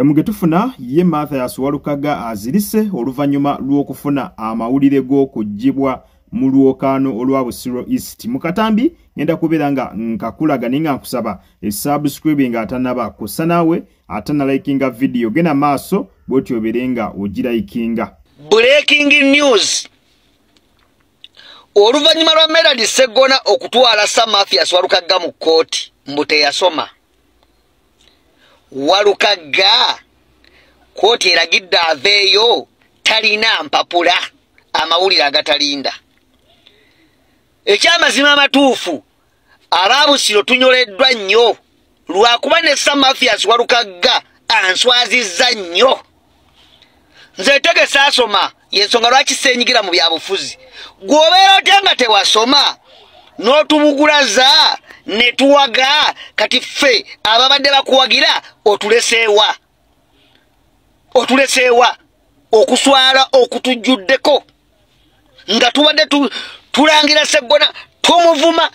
Mu ge tufuna, ye Mathias Walukaga azirise oluvannyuma lw'okufuna amawulire g'okuggyibwa mu lwokaano olwa Busiro East. Mu katambi ngenda kubeera nga nkakulaga, naye nga nkusaba esubscribe nga atanaba kussa, naawe atanalikinga vidiyo, genda maaso bwotyo obeere nga ogilikinga. Breaking news: oluvannyuma lwa Meradi Seggona okutwala Sir Mathias Walukagga mu kkooti mbu teyasoma, Walukagga kkooti eragidde aveeyo talina mpapula. Amawulire agatalinda. Ekyamazima amatuufu, Ababusiro tunyoleddwa nnyo lwakuba ne Sir Mathias Walukagga answazizza nnyo. Nze tegesa asoma, yensonga lwaki senyigira mu byabufuzi. Gwobeera otya nga tewasoma n'otubugulaza ne tuwaga? Kati ffe ababadde bakuwagira otuleseewa? Otuleseewa okuswala okutujjuddeko nga tubadde tulangira Seggona, tumuvuma.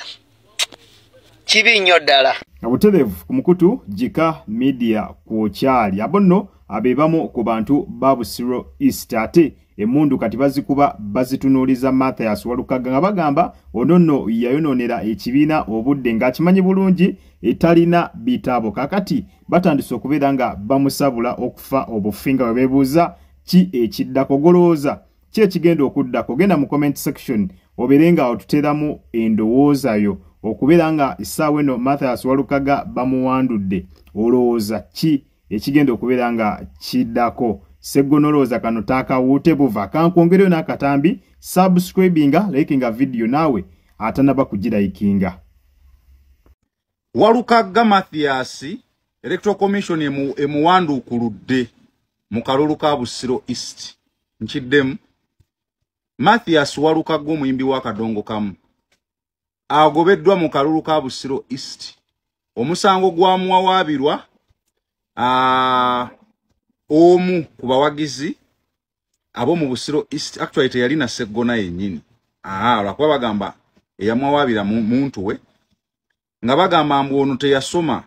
Kibi nnyo ddala. Obutereevu ku mukutu Gika Media kwokyali. Abo nno abebamu ku bantu ba Busiro East, ate emundu kati bazikuba bazitunuuliza Mathias Walukaga nga bagamba ono nno yayonoonera ekibiina obudde ng'akimanyi bulungi etalina bitabo. Kakati batandise okubeera nga bamusabula okufa obufi nga bwe beebuuza ki ekiddako. Golowooza ki ekigenda okuddako? Genda mu comment section obeere nga otuteeramu endowooza yo. Okubeera nga essaawa eno Mathias Walukaga bamuwandudde, olowooza ki ekigenda okubeera nga kiddako? Seggonolowooza kano taakawuute buva. Kankwongereyo n'akatambi, subscribinga, likinga vidiyo naawe atanaba kugilikinga. Walukagga Mathias, Electoral Commission emuwanduukuludde mu kalulu ka Busiro East. Nkiddemu, Mathias Walukagga, omuyimbi wa Kadongo Kamu, agobeddwa mu kalulu ka Busiro East. Omusango gwamuwawaabirwa omu ku bawagizi ab'omu Busiro East. Actually teyalina Seggona yennyini, lwakuba bagamba eyamuwawaabira muntu we, nga bagamba mbu ono teyasoma.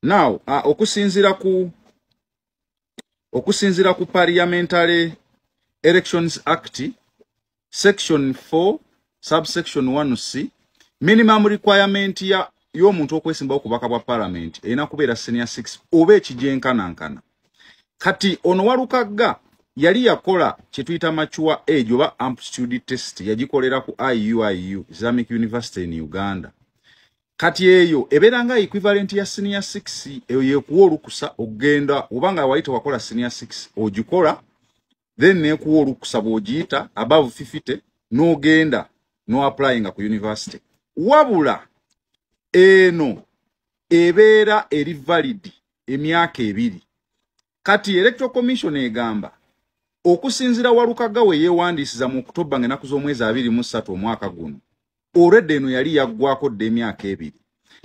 Now okusinziira ku Parliamentary Elections Act, section 4 subsection 1C, minimum requirement ya y'omuntu okwesimbawo ku bubaka bwa parliament erina kubeera senior 6 oba ekigyenkanankana. Kati ono Walukagga yali yakola kyetuyita mature age oba aptitude test, yagikolera ku IUIU, Islamic University in Uganda. Kati eyo ebeera nga equivalent ya senior 6. Eyo yekuwa olukusa okugenda, oba nga wali tewakola senior 6, ogikola, then nekuwa olukusa bw'ogiyita above 50 n'ogenda no applyinga ku university. Wabula eno ebeera eri valid emyaka 2. Kati Electoral Commission egamba okusinziira Walukaga we yeewandiisiza mu Okutoba ng'ennaku z'omwezi 23 omwaka guno, olwedde eno yali yaggwako dda emyaka 2.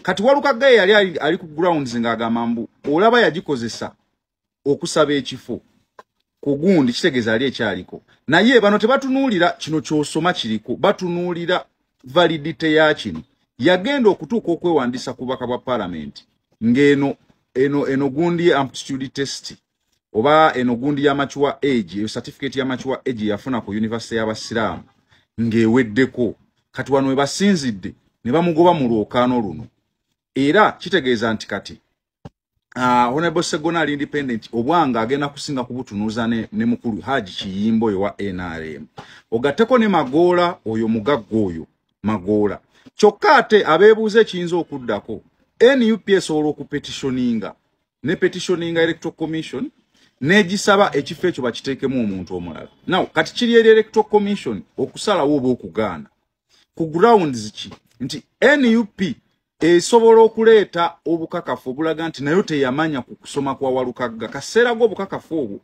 Kati Walukaga ye yali ali ku grounds ng'agamba mbu olaba yagikozesa okusaba ekifo ku gundi, kitegeeza ali ekyaliko. Naye bano tebatunuulira kino ky'osoma kiriko, batunuulira validity ya kino. Yagenda okutuuka okwewandiisa ku bubaka bwa paalamenti ng'eno eno gundi ye aptitude test oba eno gundi ya mature age, eyo certificate ya mature age yafuna ku university y'abasiraamu ng'eweddeko. Kati wano we basinzidde ne bamugoba mu lwokaano luno. Era kitegeeza nti kati Honorable Segona ali independent, obwanga agenda kusinga kubutunuza ne mukulu Haji Kiyimbo oyo wa NRM, ogatteko ne Magoola oyo mugagga oyo Magoola. Kyokka ate abeebuuza ekiyinza okuddako, NUP esobola okupetitioninga ne petitioninga Electoral Commission n'egisaba ekifo ekyo bakiteekemu omuntu omulala. Now kati kiri eri Electoral Commission okusalawo oba okugaana ku grounds ki nti NUP esobola okuleeta obukakafu obulaga nti nayo teyamanya ku kusoma kwa Walukagga. Kaseera g'obukakafu obwo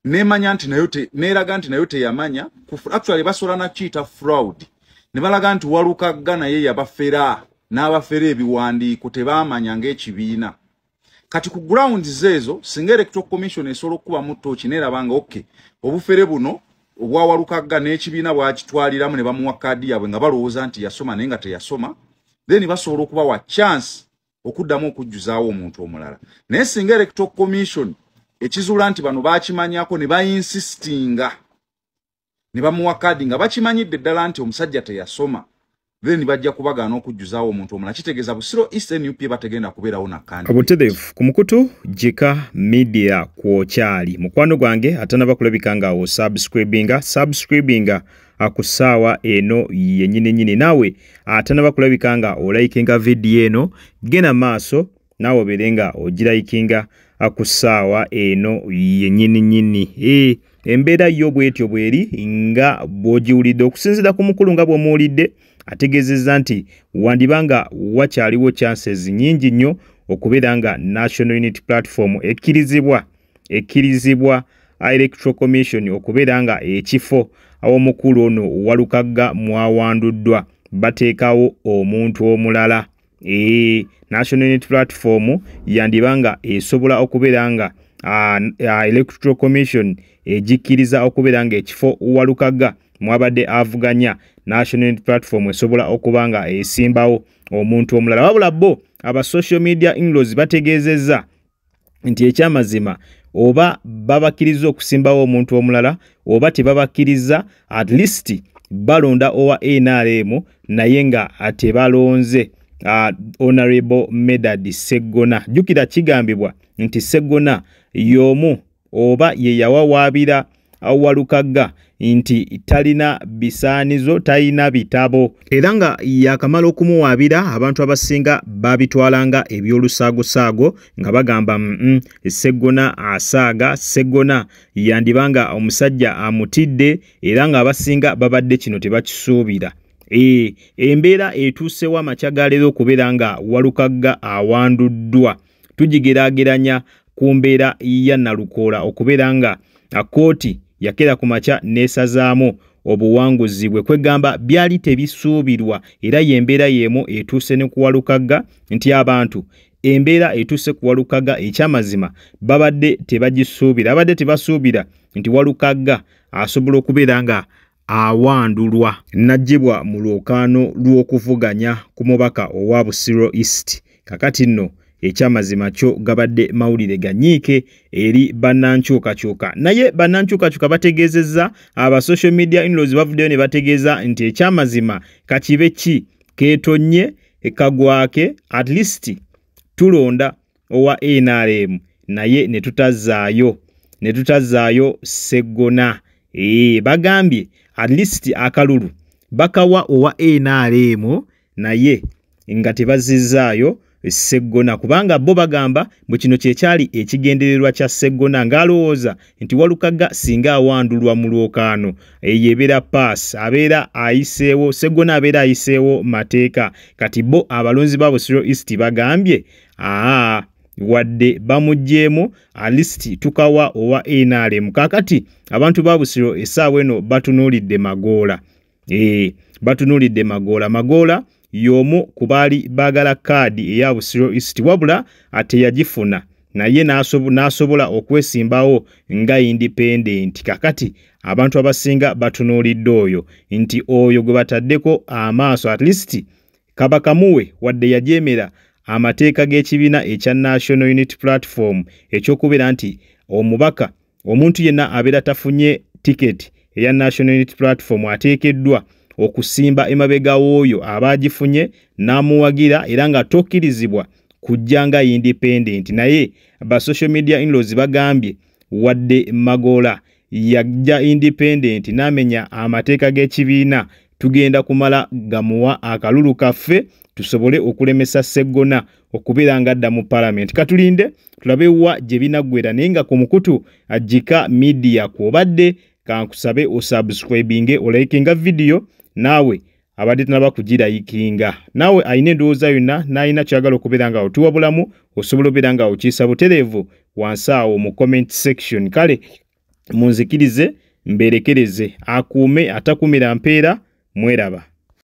nemanya nti nayo neeraga nti nayo teyamanya. Actually basobola nakiyita fraud, ne balaga nti Walukagga naye yabafera n'abafera ebiwandiiko, tebaamanya ng'ekibiina. Kati ku grounds ezo, singa Electoral Commission esobola okukubamu ttooki neeraba nga okay, obufere buno obwa Walukagga n'ekibiina bwakitwaliramu ne bamuwa kaadi yaabwe nga balowooza nti yasoma naye nga teyasoma, then basobola okubawa chance. okuddamu okujjuzaawo omuntu omulala. Naye singa Electoral Commission ekizuula nti bano baakimanyako ne bayinsistinga ne bamuwa kaadi nga bakimanyidde ddala nti omusajja teyasoma, then bajja kubagaana okujjuzaawo omuntu omulala. Kitegeeza Busiro East NUP bategenda kubeerawo na candidate. Obutereevu ku mukutu Gika Media kwokyali. Mukwano gwange atanaba kulabika nga osubscribinga ku ssaawa eno yennyini nnyini. Naawe atanaba kulabika nga olikinga vidiyo eno, genda maaso naawe obeere nga ogirikinga ku ssaawa eno yennyini nnyini. Embeera yo bwetyo bweri nga bw'ogiwulidde. Okusinziira ku mukulu nga bw'omuwulidde, ategeezezza nti wandibanga wakyaliwo chances nnyingi nnyo okubeera nga National Unity Platform ekkirizibwa Electoral Commission okubeera nga ekifo aw'omukulu ono Walukagga mwawanduddwa bateekawo omuntu omulala. National Unity Platform yandibanga esobola okubeera nga Electoral Commission egikkiriza okubeera nga ekifo Walukagga mwabadde avuganya, National Unity Platform esobola okuba nga esimbawo omuntu omulala. Wabula bo aba social media in-laws bategeezezza nti ekyamazima oba babakkiriza okusimbawo omuntu omulala oba tebabakkiriza, at least balonda owa NRM naye nga tebalonze Honorable Medard Sseggona. Jjukira kigambibwa nti Sseggona y'omu oba ye yawawaabira Walukagga nti talina bisaanizo, talina bitabo, era nga yakamala okumuwaabira abantu abasinga babitwalanga eby'olusaagosaago nga bagamba Sseggona asaaga, Sseggona yandibanga omusajja amutidde, era nga abasinga babadde kino tebakisuubira. Embeera etuusewo amakya ga leero okubeera nga Walukagga awanduddwa. Tugigeraageranya ku mbeera ya Nalukoola okubeera nga kkooti yakeera ku makya n'esazaamu obuwanguzi bwe. Kwegamba byali tebisuubirwa, era y'embeera y'emu etuuse ne ku Walukagga nti abantu embeera etuuse ku Walukagga ekyamazima babadde tebagisuubira, babadde tebasuubira nti Walukagga asobola okubeera nga awandulwa n'aggyibwa mu lwokaano lw'okuvuganya ku mubaka owa Busiro East. Kakati nno ekyamazima kyo gabadde mawulire ganyiike eri bannankyukakyuka. Naye bannankyukakyuka bategeezezza, aba social media in-laws bavuddeyo ne bategeeza nti ekyamazima kakibe ki keetonnye kagwake, at least tulonda owa NRM naye ne tutazaayo Sseggona. Bagambye at least akalulu bakawa owa NRM naye nga tebazizzaayo Sseggona, kubanga bo bagamba bwe kino kyekyali ekigendererwa kya Sseggona ng'alowooza nti Walukagga singa awandulwa mu lwokaano eyo ebeera pass, abeera ayiseewo, Sseggona abeera ayiseewo mateeka. Kati bo abalonzi ba Busiro East bagambye wadde bamuggyeemu at least tukawa owa NRM. Kaakati abantu ba Busiro essaawa eno batunuulidde Magoola. Batunuulidde Magoola. Magoola y'omu ku baali baagala kaadi eya Busiro East, wabula teyagifuna naye n'asobola okwesimbawo nga independent. Kakati abantu abasinga batunuulidde oyo nti oyo gwe bataddeko amaaso, at least kabakamuwe wadde yajeemera amateeka g'ekibiina ekya National Unity Platform ekyokubeera nti omubaka omuntu yenna abeera tafunye tiketi eya National Unity Platform ateekeddwa okusimba emabega w'oyo abaagifunye n'amuwagira, era nga tokkirizibwa kujja nga independent. Naye ba social media in-laws bagambye wadde Magoola yajja independent n'amenya amateeka g'ekibiina, tugenda kumala gamuwa akalulu kaffe tusobole okulemesa Sseggona okubeera nga adda mu parliament. Katulinde tulabe wa gye binaggwera, naye nga ku mukutu Gika Media kw'obadde, kankusabe osubscribinge, olikinga vidiyo, naawe abadde tunaba kugirayikinga, naawe alina endowooza yonna n'alina kyagala okubeera nga otuwa bulamu, osobola obeera nga okiisa butereevu wansi awo mu comment section. Kale munzikirize mberekereze, akuume atakumira mpeera, mweraba.